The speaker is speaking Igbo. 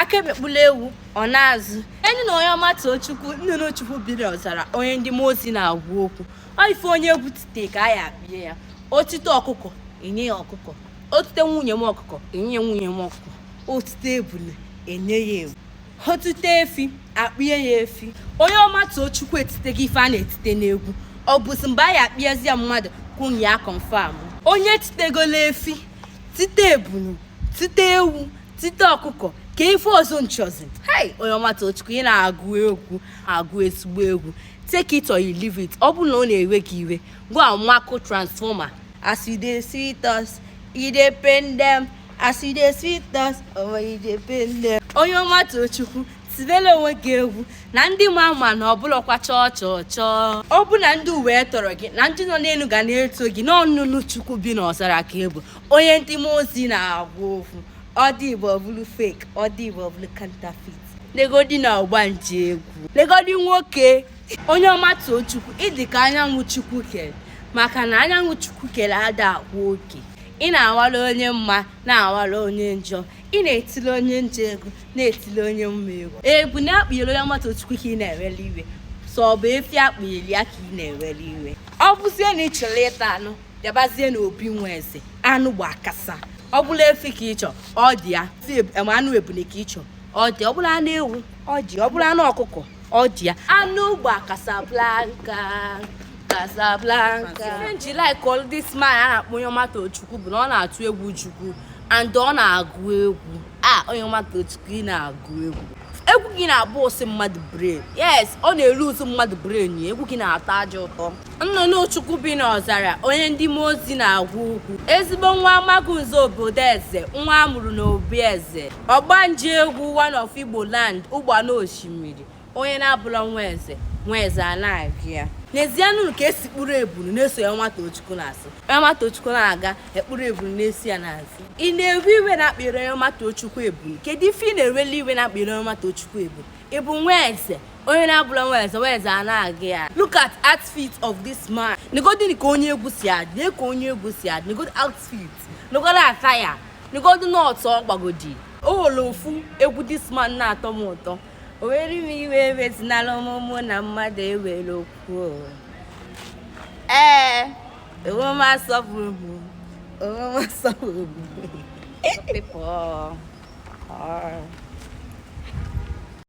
Aka ekpekpula ewu ọ na-azụ enyi na onye ọma Tochukwu. Nnụnụ Chukwu biri ọzara, onye ndị mmụọ ozi na-agwa okwu. Ọ ife onye egwu tite ka a ya akpịa ya. Otite ọkụkọ, enye ya ọkụkọ. Otite nwunye m ọkụkọ, enye ya nwunye m ọkụkọ. Otite ebule, enye ya ebu. Otite efi, akpịa ya efi. Onye ọma Tochukwu etite gị ife a na-etite n'egwu. Ọ bụzi mgbe a ya akpịazi ya mmadụ kwunye ya confirm. Onye titegola efi, tite ebunu, tite ewu, tite ọkụkọ, ka ife ọzọ nchọzi. Hey, onye ọma Tochukwu, ị na-agụ egwu, agụ ezigbo egwu. Take it or you leave it. Ọ bụrụ na ọ na-ewe gị iwe, go and makụ transformer. As you dey sweet us, e dey pain them. As you dey sweet us, oh, e dey pain them. Onye ọma Tochukwu, tibere onwe gị egwu na ndị ma ama na ọbụlọkwa chọọ chọọ chọọ. Ọ bụ na ndị uwe tọrọ gị na ndị nọ n'elu ga na-eto gị n'ọnụnụ. Chukwu bi n'ọzara ka ebu, onye ndị mmụọ ozi na-agwa okwu. Ọ dị Igbo, ọ bụrụ fake. Ọ dị Igbo, ọ bụrụ counterfeit. Legodi na ọgbanje egwu, legodi nwoke. Onye ọma Tochukwu, ịdị ka anyanwụ Chukwu kere, maka na anyanwụ Chukwu kere ada akwa oke. Ị na-awara onye mma, na-awara onye njọ. Ị na-etili onye njọ egwu, na-etili onye mma egwu. Egwu na-akpịrị onye ọma Tochukwu ka ị na-ewere iwe, sọ ọ bụ efi akpịrị ya ka ị na-ewere iwe. Ọ bụzie na ị chọrọ ịta anụ, bịabazie na obi nwa eze. Anụ gba akasa. Ọ bụla efi ka ị chọ, ọ dị ya. Anụ ebune ka ị chọ, ọ dị. Ọ bụla anụ ewu, ọ dị. Ọ bụla anụ ọkụkọ, ọ dị ya. Anụ gba Casablanca, Casablanca. Ife nji like all this man a na-akpọ onye ọma Tochukwu bụ na ọ na-atụ egwu Chukwu and ọ na-agụ egwu. A onye ọma Tochukwu, ị na-agụ egwu, egwu gị na-abụ ụsị mmadụ brain. Yes, ọ na-eru ụsị mmadụ brain. Egwu gị na-atọ ajọ ụtọ. Nnụnụ Chukwu bi n'ọzara, onye ndị mmụọ ozi na-agwa okwu, ezigbo nwa Amagunze, obodo eze, nwa amụrụ n'obi eze, ọgbanje egwu one of Igbo land, ụgbana osimiri. Onye na-abụla nwa eze, nwa eze a na-agụ ya. N'ezianụ ka esi kpụrụ ebunu na-eso ya nwa Tochukwu na-asị onye ọma Tochukwu na-aga, ekpụrụ ebunu na-esi ya n'azụ. Ị na-ewe iwe na-akpịrị onye ọma Tochukwu ebunu? Kedu ife ị na-eweli iwe na-akpịrị onye ọma Tochukwu ebunu? Ị bụ nwa eze. Onye na-abụla nwa eze, nwa eze a na-agụ ya. Look at outfit of this man. Negodi ka onye egwu si adị, ka onye egwu si adị. Negodi outfit, negodi attire, negodi nọtụ ọ gbagodi. O nwere ofu egwu this man na-atọ m ụtọ. O were m iwe ewezinala ọmụmụ na mmadụ ewere okwu. Ee, onwe m asọpụrụ m, onwe m asọpụrụ m. People.